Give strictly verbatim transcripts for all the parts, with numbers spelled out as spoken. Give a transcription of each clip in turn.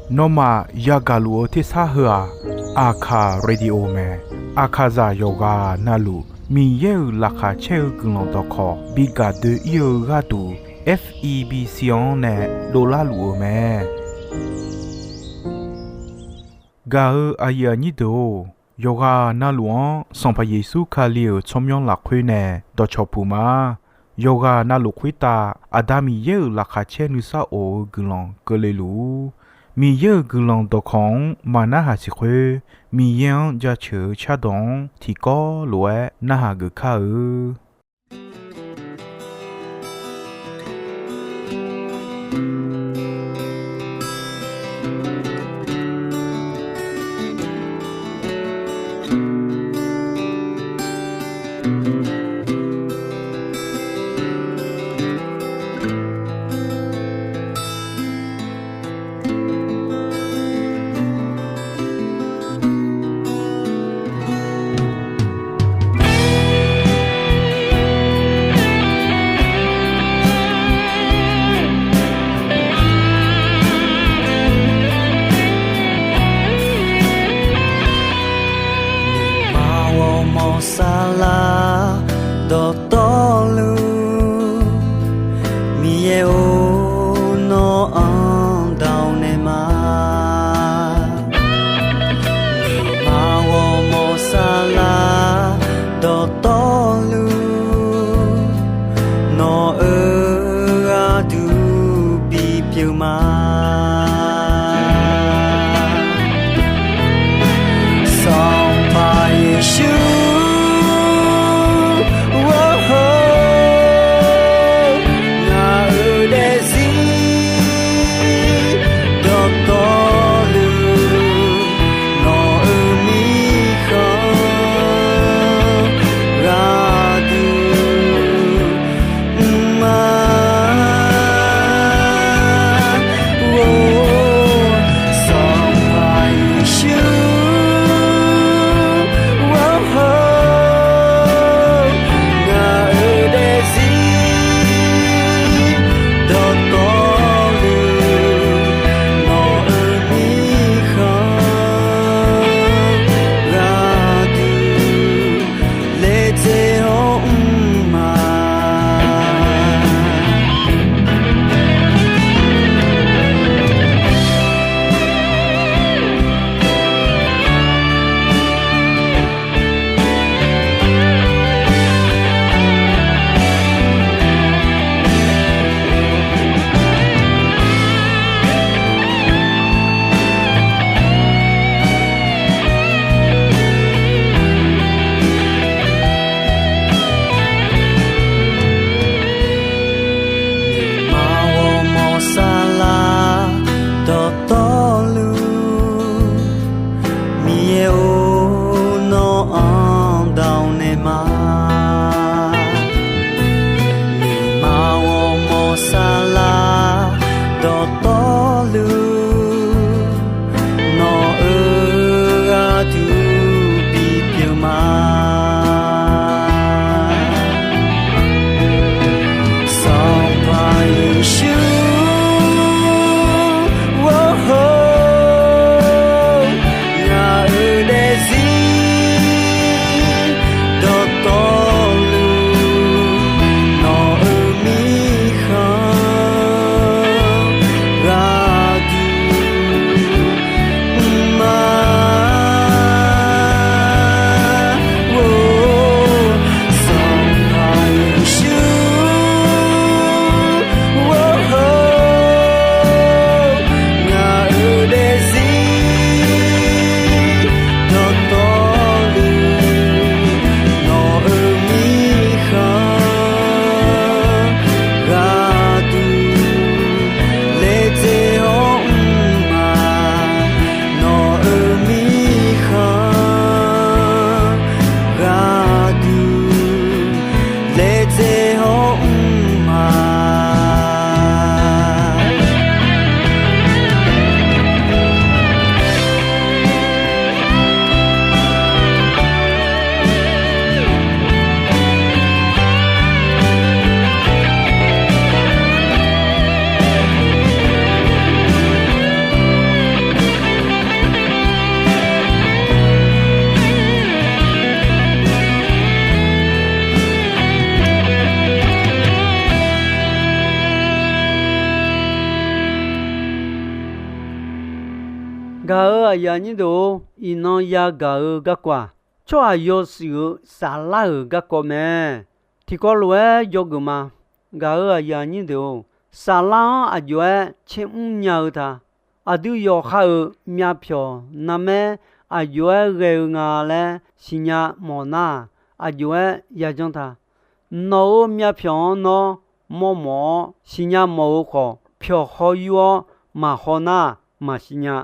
Nawmaf yagaq luf-eu tersar heu-aq, Aqkaq Radio mae. Aqkaqzaq yawqghaq navluf Miqyaer-euq laqkhaq caer-eu guiqlanq dawqkawq bi gaq doe-ir-eu gharduq, F E B C-anr nae dovlar luf-eu mae. Gaq-eu aqyuif aqnyir deuq-or, yawqghaq navluf-anr Sanqpaq Yeqsur Kali-euq tsawrmyanr lafkhoer nae dawqcawq puq ma. Yawqghaq navluf khoertav Aqda Miqyaer-euq laqkhaq caer nuisar of-eu guiqlanq keuvle luf-ur. Miqyaer-euq guiqlanq dawqkawq-anr maqnarhaq siq khoer, Miqyaer-anr jaceuq-eu cardawq-anr tiqkawv lof-aer narhaq geuf kar-eu. Gaq-euq aqyuif aqnyir deuq-or, iqnan yagaq-eu garkawv-aq, tsawrhaq yawshuif-euq saflar-euq garkawv mae. Tiqkawv lof-aer dzawgeuf ma. Gaq-euq aqyuif aqnyir deuq-or, saflar-anr aqjox-aer caermr nya-eu ta. Aqdui yawqha-euq myavpyawq narmaer aqjox-aer ghae-eu nga laer siqnya mawf nar, aqjox-aer yajanr ta. Nawq-euq myavpyawq-anr nawr mawrmawf-awr siqnya mawf-eu khawf, pyawq haw yur-awr maqhaw nar, maqsiq nya.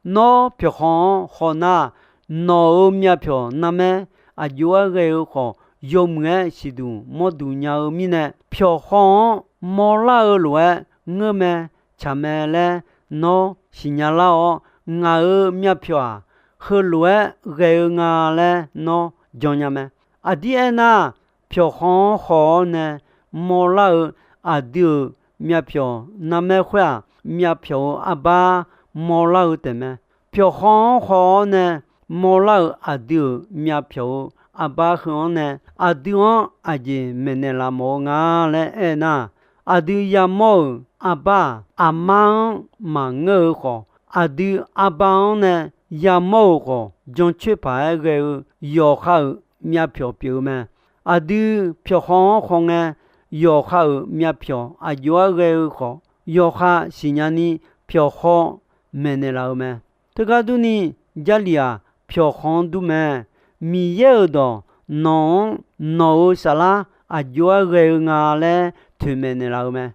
Nawr pyawqhaw-anr haw nar, nawq-euq myavpyawq narmaer aqjox-aer ghae-eu khawf, yawmuiq-aer siqduq mawrduq nya-eu mirnae, pyawqhaw-anr mawrlar-eu lof-aer ngeur mae, tsaq mae laer nawr siqnya lar-awr, ngaq-euq myavpyawq-aq, heulof-aer ghae-eu nga laer nawr jannya mae. Aqdir aernar, pyawqhaw-anr haw-awr nae mawrlar-eu aqdui-euq myavpyawq narmaer khoer-aq, myavpyawq-euq arbar mawrlar-eu taef mae. Pyawqhaw-anr haw-awr nae mawrlar-euq aqdui-euq myavpyawq-euq arbar heu-anr nae, aqdui-anr aqjeq maeqnaeq laf mawf-eu nga laer aernar, aqdui yamawr-euq arbar-aq, aqma-anr maqngeur-eu khawf, aqdui arbar-anr nae yamawr-euq khawf, jancoer paq-aer ghae-eu yawqha-euq myavpyawq pyeuf-eu mae. Aqdui pyawqhaw-anr hawngae, yawqha-euq myavpyawq aqjox-aer ghae-eu khawf, yawqha siqnya ni pyawqhaw maeqnaeq laf-eu mae. Teugar durni, Jarlif-aq, pyawqhaw-anr dur mae. Miqyaer-euq dawq nawq-anr nawq-euq saflar aqjox-aer ghae-eu nga laer toeqmaeq naeq laf-eu mae.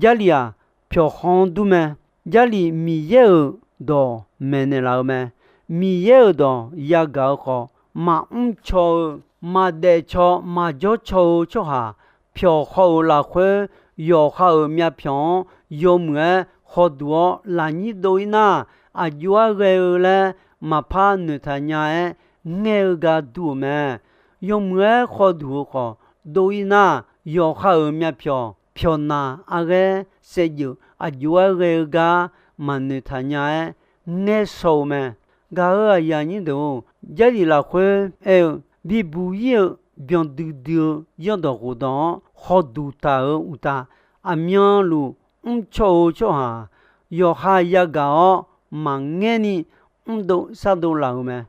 Jarlif-aq, pyawqhaw-anr dur mae. Jarlif Miqyaer-euq dawq maeqnaeq laf-eu mae. Miqyaer-euq dawq yagaq-eu khawf, maqmr caw-eu, maqdaef caw, maqjawr caw-eu tsawrhaq, pyawqhaw-euq lafkhoer yawqha-euq myavpyawq-anr yawmuiq-aer hawduq-awr lafnyir dov-ir nar, aqjox-aer ghae-eu laer maqpar noeqtaq nya-aer ngaer-eu gar dur-euq mae. Yawmuiq-aer hawduq-eu khawf dov-ir nar, yawqha-euq myavpyawq pyawqnaq arghaer saevdzeuf aqjox-aer ghae-eu gar maqnoeqtaq nya-aer ngaer shaw-eu mae. Gaq-euq aqyuif aqnyir deuq-or, Jarlif lafkhoer aer-eu, bibuq-ir-eu byanduidui-eu zanrdawq ghofdawq-anr hawduq taq-euq uqtaf, aqmyanluf mrcaw-eu tsawrhaq-aq, yawqha yagaq-awr maqngaerni mrdov shardov laf-euq mae.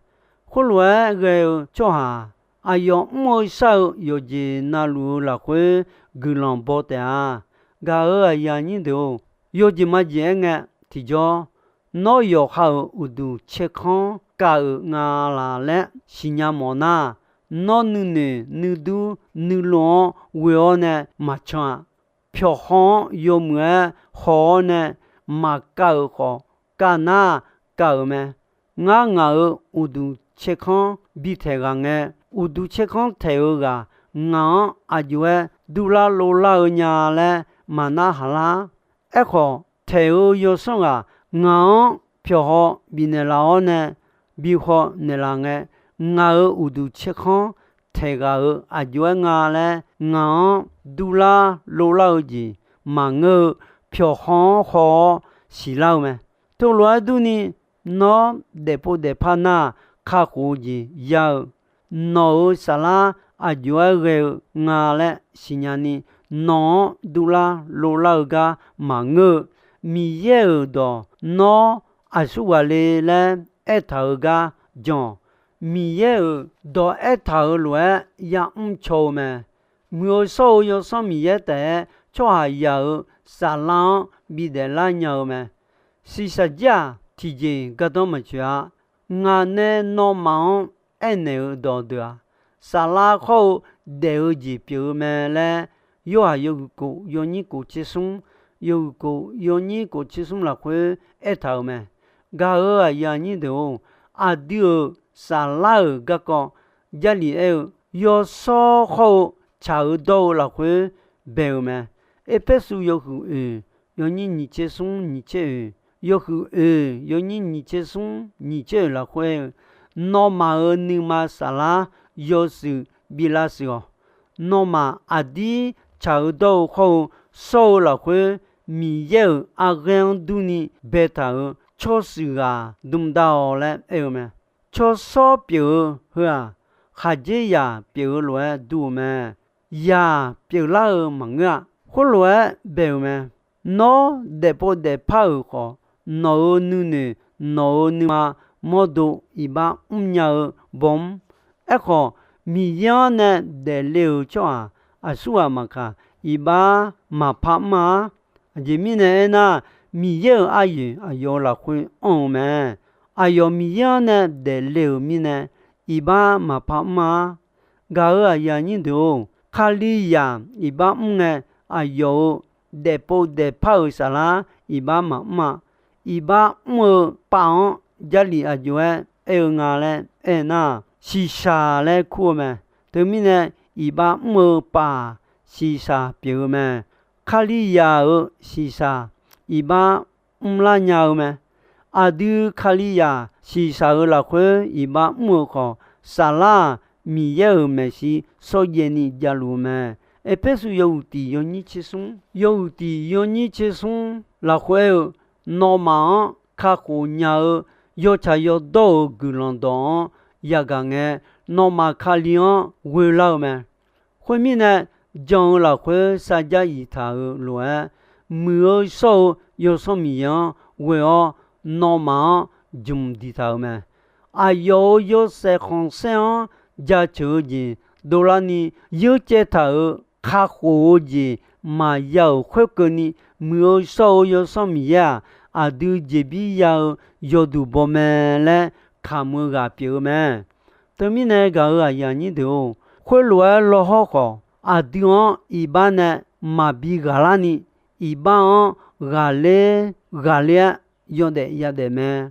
Khoerlof-aer ghae-eu tsawrhaq-aq, aqyawf mr-eu shar-eu yawqjeq navluf-eu lafkhoer guiqlanq baw taef-a. Gaq-euq aqyuif aqnyir deuq-or, yawjeq majeq aerngae tiqjawr, nawr yawqha-euq uqduq tserkanr kav-euq nga laq laer siqnya mawf nar, nawr nuinoeq nuidur nuilov-anr ghoe-awr nae maqcan-a. Pyawqhaw-anr yawmuiq-aer haw-awr nae maqkav-euq khawf, kav nar kav-euq mae. Ngar ngaq-euq uqduq tserkanr bi taeq ghaq ngae, uqduq tserkanr taeq-eu ghaq ngaq-anr aqjox-aer durlar lovlar-eu nya laer maqnar haq lar. Aerkhawf, taeq-eu yawsanr ghaq ngaq-anr pyawqhaw bifnaeq laf-awr nae, bi haw naeqlaf ngae, ngaq-euq uqduq tserkanr taeq ghaq-euq aqjox-aer nga laer ngaq-anr durlar lovlar-eu jeq maqngeur-eu, pyawqhaw-anr haw-awr siqlar-eu mae. Teulof-aer durni, nawr daefpov daefpar nar, kakhof-eu jeq ya-eu, nawq-euq saflar aqjox-aer ghae-eu nga laer siqnya ni, nawq-anr durlar lovlar-eu gar maqngeur-eu, Miqyaer-euq dawq nawr aqsurghaq le laer aertaq-eu gar jan-awq. Miqyaer-euq dawq aertaq-euq lof-aer yamr caw-eu mae. Muiq-eu shawr-eu Yawsanr Miqyaer taef-aer tsawrhaqzaq-euq saflar-anr bidaef lar nya-eu mae. Shiqshaq jir-aq, tiqjeq gardanr maqtsoeq-a. Ngaq nae nawmaf-anr aernaeq-euq dawqdeuq-aq, saflar khawr-eu daef-eu jeq pyeuf-eu mae laer, Yorhaq yawhuiq kof yawnyir kof tser smr, yawhuiq kof yawnyir kof tser smr lafkhoer aertaq-euq mae. Gaq-euq aqyuif aqnyir deuq-or, aqdui-euq saflar-euq garkawv Jarlif aer-eu, yawshawr khawr-eu tsaq-eu dawr-eu lafkhoer bae-euq mae. Erpersu yawhuiq oeq yawnyir nyiq tser smr nyiq tser oeq, yawhuiq oeq yawnyir nyiq tser smr nyiq tser oeq lafkhoer aer-eu, nawmaf-euq nuima saflar yawshuif bi lavshuif-awq. Nawmaf aqdir tsaq-eu dawr-eu khawr-eu shawr-eu lafkhoer, Miqyaer-euq arghaer-anr durni baetaq-euq tsawrshuif ghaq dmdav-awq laer aer-eu mae. Tsawrshawr pyeuf-eu heu-aq, khaqdzerzaq pyeuf-eu lof-aer dur-eu mae. Zaq pyeuflar-eu maqngeur-a. Khoerlof-aer bae-euq mae. Nawr daefpov daefpar-euq khawf, nawq-euq nuinoeq nawq-euq nuima mawrdo iqbax mrnya-eu bawmr. Aerkhawf, Miqyaer-anr nae daefle-euq tsawrhaq aqsurghaq maqkaq, iqbax maqpar mr-a. Aqjeq mirnae aernar, Miqyaer-euq aryoeq aqyawf-euq lafkhoer anr-eu mae. Aqyawf Miqyaer-anr nae daefle-euq mirnae, iqbax maqpar mr-a. Gaq-euq aqyuif aqnyir deuq-or, Kalizaq iqbax mr ngae, aqyawf-euq daefpov daefpar-euq saflar iqbax maqmr-a. Iqbax mr-eu pav-anr Jarlif aqjox-aer aer-eu nga laer aernar, shiqshaq laer kur-eu mae. Teumirnae, iqbax mr-eu pav-aq, shiqshaq pyeuf-eu mae. Kalizaq-euq shiqshaq iqbax mrlar nya-eu mae. Aqdui Kalizaq shiqshaq-euq lafkhoer iqbax mr-eu khawf, saflar-aq, Miqyaer-euq maeqshi shawrjaev ni javluf-eu mae. Erpersu yawhuiq tiq yawnyir tser smr, yawhuiq tiq yawnyir tser smr lafkhoer aer-eu, nawmaf-anr kakhof nya-eu yawtsaq yawdawr-euq guiqlanq dawq-anr yagaq ngae, nawmaf Kali-anr ghoelar-eu mae. Khoermirnae, jan-eu lafkhoer sarjax iqtaq-euq lof-aer, Muiq-eu shawr-eu Yawsanr Miqyaer-anr ghoe-awr, nawmaf-anr jmq diqtaq-euq mae. Aqyawf-euq yawshaef khanqsaer-anr jaceuq-eu jeq dovlarni, yeurcaev taq-euq kakhof-eu jeq maqya-euq khoerkeuvni, Muiq-eu shawr-eu Yawsanr Miqyaer-aq, aqdui jeqbir ya-eu yawduq baw mae laer kamq-eu ghaq pyeuf-eu mae. Teumirnae gaq-euq aqyuif aqnyir deuq-or, khoerlof-aer lawhawr khawf, aqdui-anr iqbax nae maqbi ghaqlarni, iqbax-anr ghaqler ghaqler-aer yawdaef yadaef mae.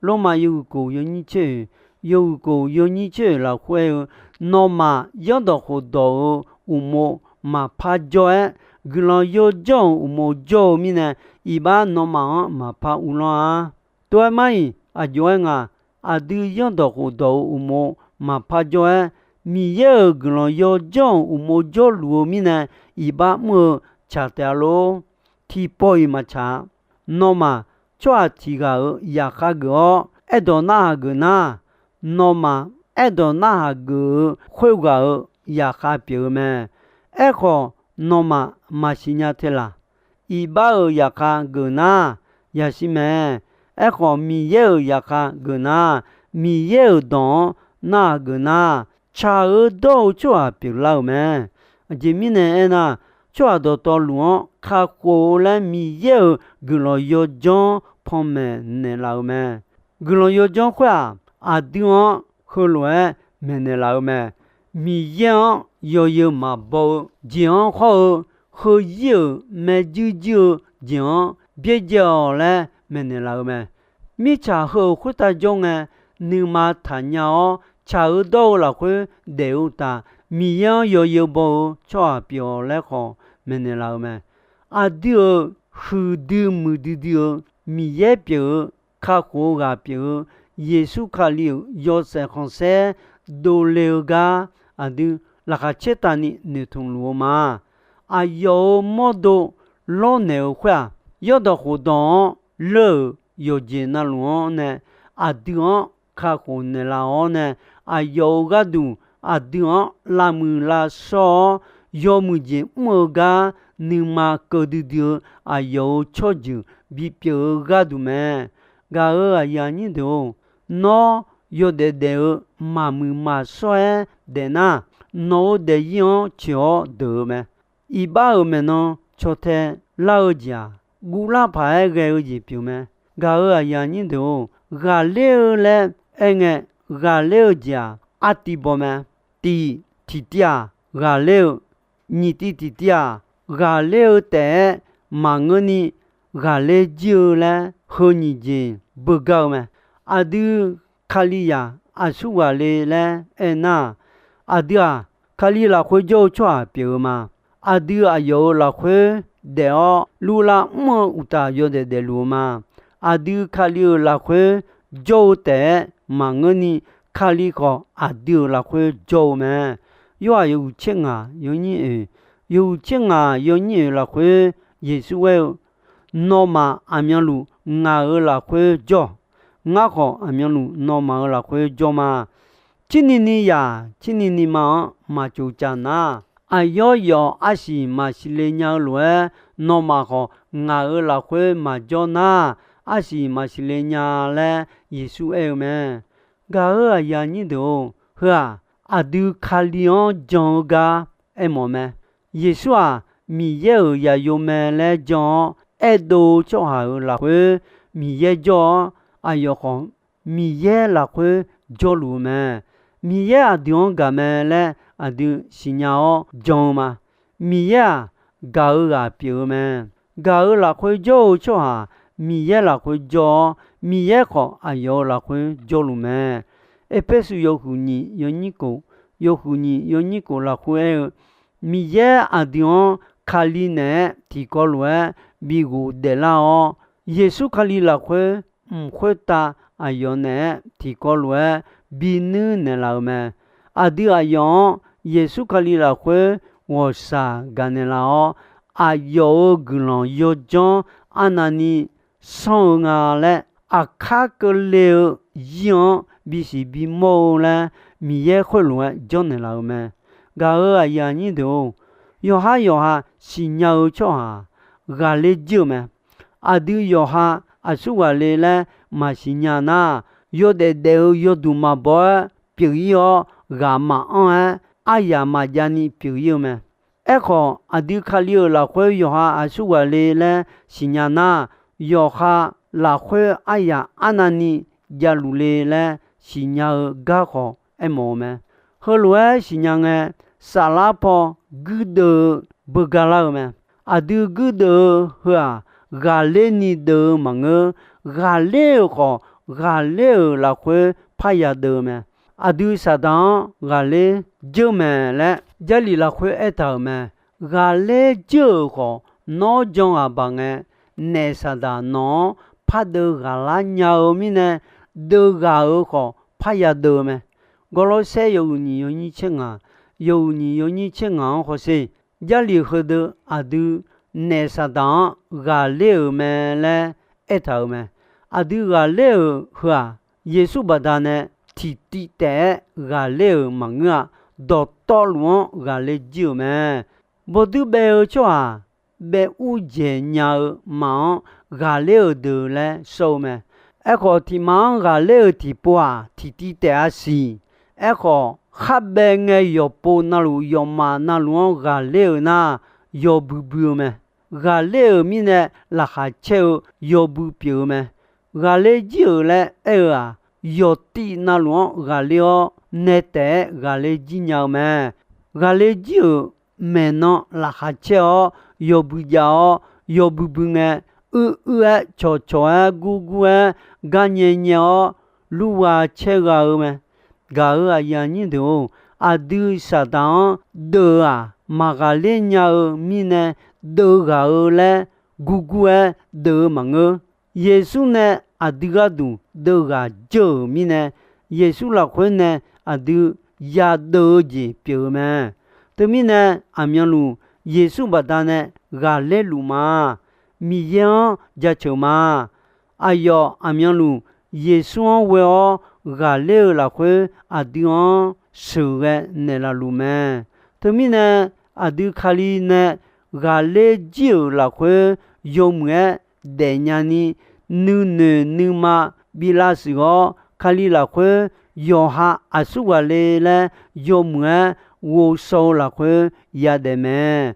Lormav yawhuiq kof yawnyir tser oeq, yawhuiq kof yawnyir tser oeq lafkhoer aer-eu, nawmaf zanrdawq khofdawq-euq uqmov maqpar jawr-aer, guiqlanq yawjawr-euq uqmov jawr-eu mirnae, iqbax nawmaf-anr maqpar uvlanr-a. Tov-aer mar-iq aqjox-aer nga, aqdui zanrdawq khofdawq-euq uqmov maqpar jawr-aer, Miqyaer-euq guiqlanq yawjawr-euq uqmov jawrluf-eu mirnae, iqbax mr-eu tsaq taef-a lor. Tiqpawf-iq maqtsaq-a. Nawmaf tsawrhaq tiq ghaq-euq zaqkhav geuf-awr aerdawq narhaq geuf nar, nawmaf aerdawq narhaq geuf-eu khoerghaq-euq zaqkhav pyeuf-eu mae. Aerkhawf, nawmaf maqsiq nya te laq? Iqbax-euq zaqkhav geuf nar, yashir mae. Aerkhawf, Miqyaer-euq zaqkhav geuf nar, Miqyaer-euq dawq-anr narhaq geuf nar, tsaq-eu dawr-eu tsawrhaq pyeuflar-euq mae. Aqjeq mirnae aernar, tsawrhaq dawqtawvluf-anr kakhof-eu laer Miqyaer-euq guiqlanq yawdzanr panmaeq naeqlaf-eu mae. Guiqlanq yawdzanr khoer-aq, aqdui-anr heulof-aer maeqnaeq laf-eu mae. Miqyaer-anr yawzeu maqbaw-eu jeq-anr hawr-eu, heuzir-euq maerjuir juir-eu jeq-anr byaerdzae-awq laer maeqnaeq laf-eu mae. Mirtsaq heu-euq khoertav jawr ngae, nuima taqnya-awr tsaq-eu dawr-eu lafkhoer daef-eu uqtaf, Miqyaer-anr yawzeu baw-eu tsawrhaq pyeuf-awq laer khawf maeqnaeq laf-eu mae. Aqdui-euq huiqdui muiqdui dui-eu Miqyaer pyeuf-eu, kakhof-eu ghaq pyeuf-eu, Yeqsur Kali-euq yawshaef khanqsaer dovle-eu gar aqdui laqkhaq caertavni noeqtmq luf-eu ma. Aqyawf-euq mawrdo lawrnaeq-eu khoer-aq, zanrdawq khofdawq-anr leur-euq yawqjeq navluf-anr nae aqdui-anr kakhof naeqlaf-awr nae, aqyawf-euq gharduq aqdui-anr lavmuiq lavshawr-awr, yawmuiq jeq mr-eu gar nuima keuv duidui-eu aqyawf-euq tsawrjeuq bipyeuf-eu gharduq mae. Gaq-euq aqyuif aqnyir deuq-or, nawr yawdaef daef-eu maqmuiq maqshawr-aer daefnar, nawq-euq daefzir-anr coeq-awr deuq-eu mae. Iqbax-euq maeqnan caw tae lar-eu jeq-aq, guvlar paq-aer ghae-eu jeq pyeuf mae. Gaq-euq aqyuif aqnyir deuq-or, ghaqler-eu laer aerngae, ghaqler-eu jeq-aq, artiv baw mae. Tiq tiqtiv-aq, ghaqler-eu, nyiq tiv tiqtiv-aq, ghaqler-eu taef-aer maqngeurni ghaqler jir-eu laer heu nyiq jeq beugar-eu mae. Aqdui Kalizaq aqsurghaq le laer aernar, aqdui-aq, Kali lafkhoer jawr-eu tsawrhaq pyeuf-eu ma. Aqdui aqyawf-euq lafkhoer daef-awr luvlav mr-eu uqtaf yawdaef daefluf-eu ma. Aqdui Kali-euq lafkhoer jawr-eu taef-aer maqngeurni, Kali khawf aqdui-euq lafkhoer jawr-eu mae. Yorhaq yawhuiq tser ngaq yawnyir oeq, yawhuiq tser ngaq yawnyir oeq lafkhoer Yeqsur aer-eu, Nawmaf aqmyanluf ngaq-euq lafkhoer jawr-awq. Ngar khawf aqmyanluf nawmaf-euq lafkhoer jawr ma. Cirni ni zaq, cirni ni ma-anr maqcoq caf nar, aqyawf yawf arsiq maqsiq le nya-eu lof-aer, nawmaf khawf ngaq-euq lafkhoer maqjawr nar, arsiq maqsiq le nya laer Yeqsur aer-eu mae. Gaq-euq aqyuif aqnyir deuq-or, heu-aq, aqdui Kali-anr jan-eu gar aermawf mae. Yeqsur-aq, Miqyaer-euq zaqyo mae laer jan-awr aerdov-eu tsawrhaq-euq lafkhoer Miqyaer jawr-awr, aqyawf khawf Miqyaer lafkhoer jawrluf-eu mae. Miqyaer aqdui-anr gaq mae laer aqdui siqnya-awr jan-eu ma. Miqyaer-aq, gaq-eu ghaq pyeuf-eu mae. Gaq-euq lafkhoer jawr-eu tsawrhaq Miqyaer lafkhoer jawr-awr, Miqyaer khawf aqyawf-euq lafkhoer jawrluf mae. Erpersu yawhuiq nyiq yawnyir khof, yawhuiq nyiq yawnyir khof lafkhoer aer-eu, Miqyaer aqdui-anr Kali naeq-aer tiqkawv lof-aer bi ghofdaef lar-awr, Yeqsur Kali lafkhoer mq khoertav aqyawf naeq-aer tiqkawv lof-aer bi nuir naeqlaf-eu mae. Aqdui aqyawf-anr Yeqsur Kali lafkhoer ghawqshaq gaqnaeq laf-awr, aqyawf-euq guiqlanq yawdzanr arnavni sanr-eu nga laer, aqkar keuvle-eu zir-anr bisiq bimawr-eu laer, Miqyaer khoerlof-aer janrnaeq laf-eu mae. Gaq-euq aqyuif aqnyir deuq-or, yawqhar yawqha siqnya-eu tsawrhaq ghaqler jir-eu mae. Aqdui yawqha aqsurghaq le laer maqsiq nya nar, yawdaef daef-eu yawduq maqbaw-aer pyeuf ir-awr, ghaq maqanr-aer aryaq maqjav ni pyeuf ir-eu mae. Aerkhawf, aqdui Kali-euq lafkhoer yawqha aqsurghaq le laer siqnya nar, yawqha lafkhoer aryaq arnavni javluf le laer siqnya-eu gar khawf aermawf-eu mae. Heulof-aer siqnya ngae, saflar paw guirdeuv-eu beugar lar-eu mae. Aqdui guirdeuv-eu heu-aq, ghaqler ni deuv-eu maqngeur. Ghaqler-euq khawf, ghaqler-euq lafkhoer parya deuv-eu mae. Aqdui Saqdaq-anr ghaqler jir-eu mae laer Jarlif lafkhoer aertaq-euq mae. Ghaqler jir-euq khawf, nawr jan ghaq baq ngae, naef Saqdaq nawq-anr pardeuv ghaqlar nya-eu mirnae, deuv ghaq-euq khawf parya deuv-eu mae. Gawrlawrsaer yawhuiq nyiq yawnyir tser ngaq, yawhuiq nyiq yawnyir tser ngaq-anr hawsher, Jarlif heudeuq aqdui naef Saqdaq-anr ghaqler-euq mae laer aertaq-euq mae. Aqdui ghaqler-euq heu-aq, Yeqsur baqdanae tiqtiv taef-aer ghaqler-euq maqngeur-a. Dawqtawvluf-anr ghaqler jir-euq mae. Bawduir baev-eu tsawrhaq baev ur dzaeq nya-eu maf-anr ghaqler-euq deuq laer sawr-eu mae. Aerkhawf, tiqmaf-anr ghaqler-euq tiqpov-aq, tiqtiv taef-a siq. Aerkhawf, khar baev ngae yawqpov navluf yawqmaf navluf-anr ghaqler-euq nar, yawbui bui-eu mae. Ghaqler-euq mirnae laqkhaq caer-eu yawbui pyeuf-eu mae. Ghaqler jir-euq laer aer-eu-aq, yawqtiv navluf-anr ghaqler-awr, nae taef-aer ghaqler jir nya-eu mae. Ghaqler jir-euq maeqnan laqkhaq caer-awr, yawbui jav-awr, yawbui bui ngae, uir uir-aer cawqcawq-aer gurgur-aer garnyae nyae-awr, lurgha caer gha-eu mae. Gaq-euq aqyuif aqnyir deuq-or, aqdui Saqdaq-anr deuv-eu-aq, maqghaqler nya-eu mirnae deuv ghaq-eu laer gurgur-aer deuv-eu maqngeur. Yeqsur nae aqdui gharduq deuv ghaq jeur-euq mirnae, Yeqsur lafkhoer nae aqdui yadeuv-eu jeq pyeuf-eu mae. Teumirnae, aqmyanluf Yeqsur baqdanae ghaqler luf ma. Miqyaer-anr jaceuq ma. Aqyawf aqmyanluf Yeqsur-anr ghoe-awr ghaqler-eu lafkhoer aqdui-anr sheuqghae naeqlaf luf mae. Teumirnae, aqdui Kali nae ghaqler jir-euq lafkhoer yawmuiq-aer daefnya ni, nuinoeq nuima bi lavshuif-awr, Kali lafkhoer yawqha aqsurghaq le laer yawmuiq-aer ghovshaw-eu lafkhoer yadaef mae.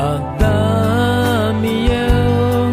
Aqda Miqyaer-or,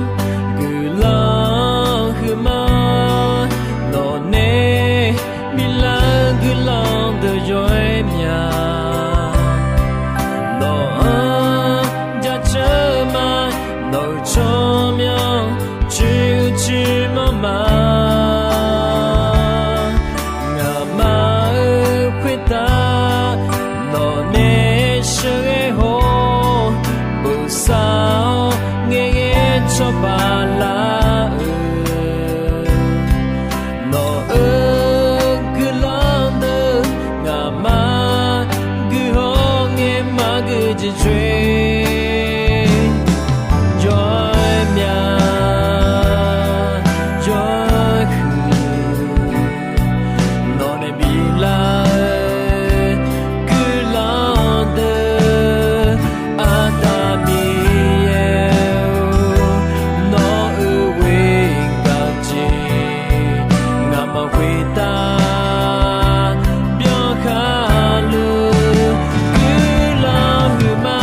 Khoertav byankhar luf guiqlanq huiqma,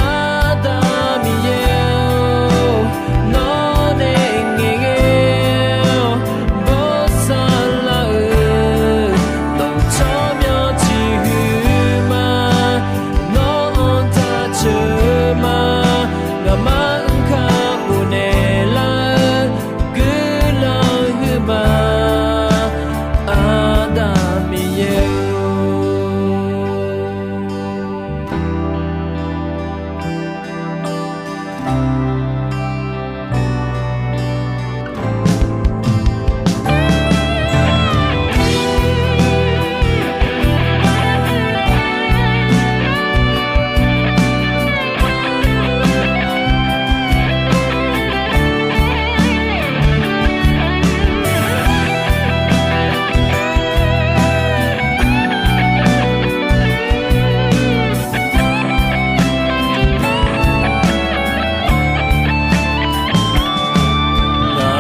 Aqda Miqyaer-or, nawr nae ngaeqghae-awr bosav laf-euq, nawq-euq tsawrmyanr ciqhuiq ma, nawr-anr jaceuq ma, ngaqma-anr kakhof naeqlar-eu guiqlanq huiqma, Aqda Miqyaer-or.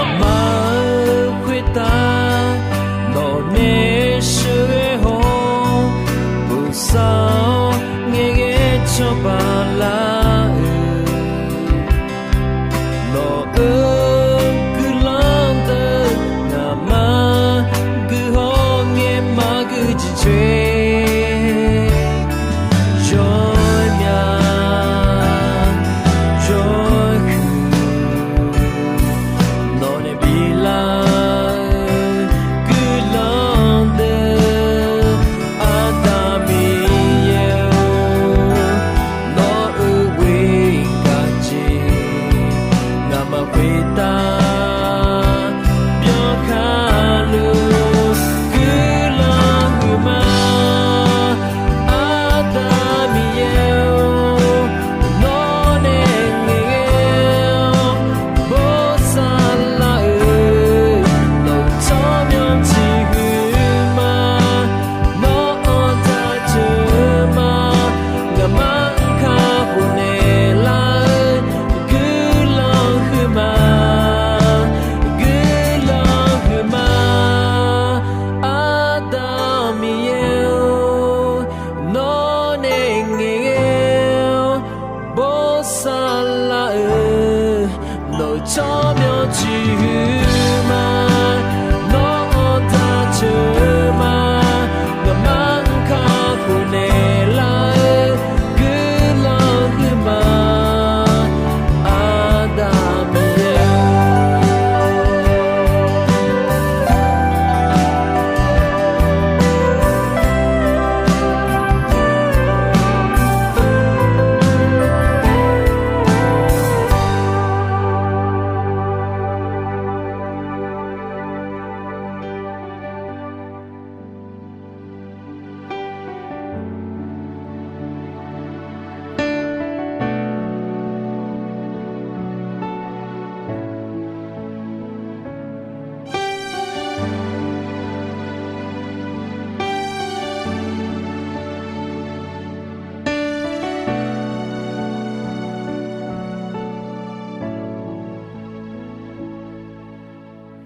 Ngaqma-euq khoertav nawqnae sheuqghae haw-awr, bosav-awr ngaeqghae cawba lar-euq, nawq-euq guiqlanq deuq ngaqma guihaw ngae maqgui jeq coer, yawmya yawhuiq nawqnae bilar-eu guiqlanq deuq, Aqda Miqyaer-or, nawr-euq ghoer gaq jeq ngaqma khoertav byankhar luf guiqlanq huiqma, Aqda Miqyaer-or, nawr nae ngaeqghae-awr bosav laf-euq, nawq-euq tsawrmyanr ciqhuiq ma, nawr-anr jaceuq ma, ngaqma-anr kakhof naeqlar-eu guiqlanq huiqma, guiqlanq huiqma, Aqda Miqyaer-or, nawr nae ngaeqghae-awr bosav laf-euq, nawq-euq tsawrmyanr ciqhuiq ma, nawr-anr jaceuq ma, ngaqma-anr kakhof naeqlar-eu guiqlanq huiqma, Aqda Miqyaer-or.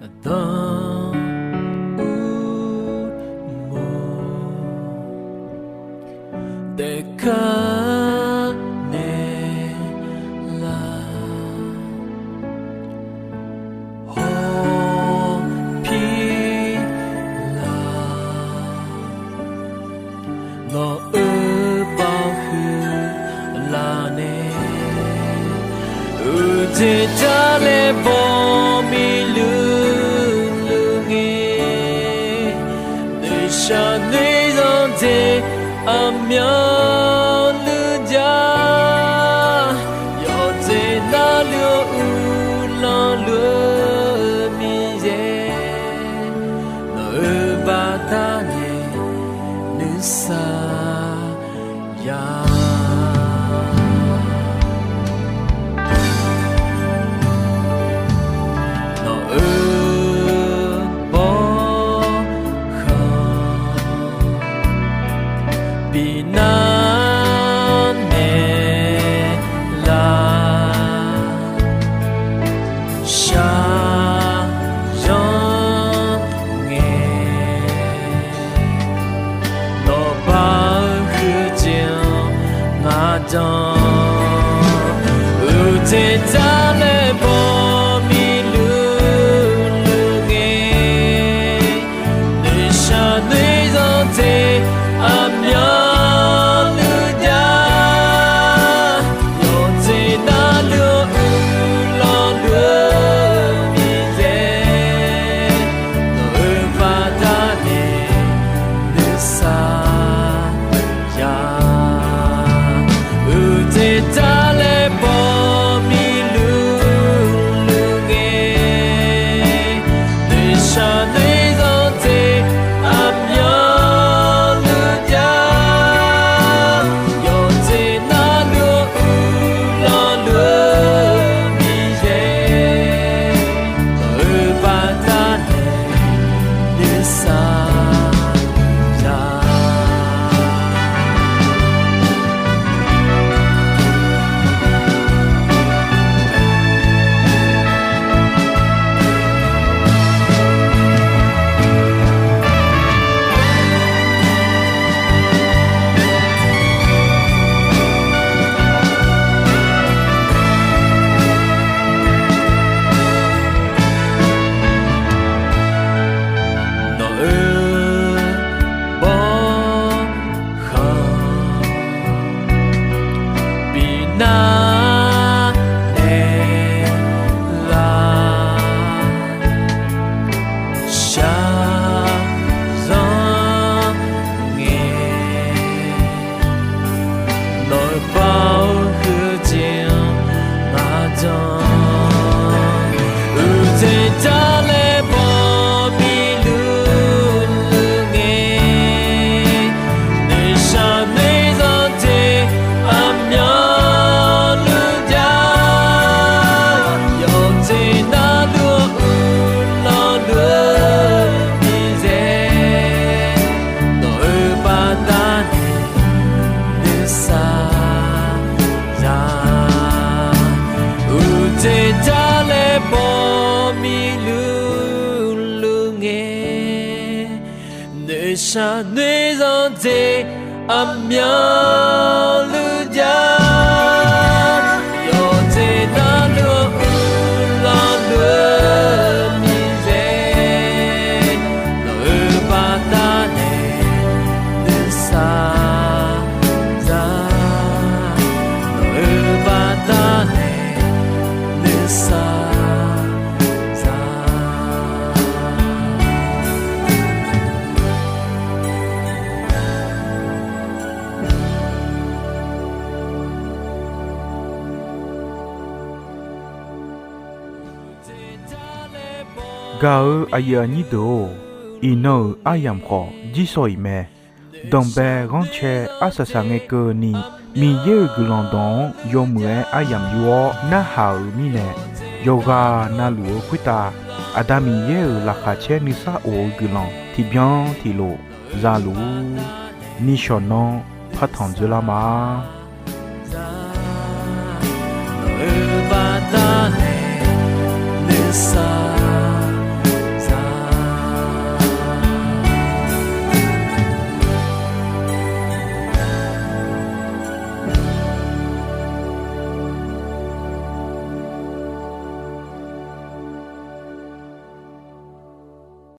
Aqda Urmawr daefkar naeqlaf, hawpir laf, nawq-euq baoq huiq laf nae, uqdzaeq jar laer bawmiq luf luf ngae, noeqshaq noeq zanqdzaeq aqmyanluf jav, yawqdzaeq navluf-eu uvlanr luf-eu Miqyaer, nawq-euq baqda nae nuisar ya. Nawq-euq bawrkhanq binar naeqlaf, shaqzanq Shaqnoeq zanqdzeq aqmyanluf jav, yawqjeq navluf uqlanq-eu Miqyaer, nawq-euq baqdanae nuisar ya. Nawq-euq bawrkhanq bi nar naeq lar, shaqzanq ngae, nawq-euq baoq huiqdzaeq-anr ngaq jan, uqdzaeq jar laer bawq bi luf luf ngae, noeqshaq noeqzanq jeq aqmyanluf jav, yawqjeq navluf uqlanq luf-eu Miqyaer, nawq-euq baqdanae nuisar ya. Uqdzaeq jar laer bawq bi luf luf ngae, noeqshaq noeqzanq jeq aqmyanluf jav, yawqjeq navluf uqlanq luf-eu Miqyaer, nawq-euq baqdanae nuisar ya. Nawq-euq baqdanae nuisar ya. Gaq-eu aqyuif aqnyir deuq-or, iqnan-euq aryamq khawf jirsawq iq mae. Danqbae ghanrcae arsaq saq ngae keuvni, Miqyaer-euq guiqlanq dawq-anr yawmuiq-aer aryamq yur-awr narhaq-euq mirnae, yawqghaq navluf-eu khoertav Aqda Miqyaer-euq laqkhaq caer nuisar of-eu guiqlanq tiqbyan tiqlof za luf-ur. Nishawq nanr partanq dzeurlar ma.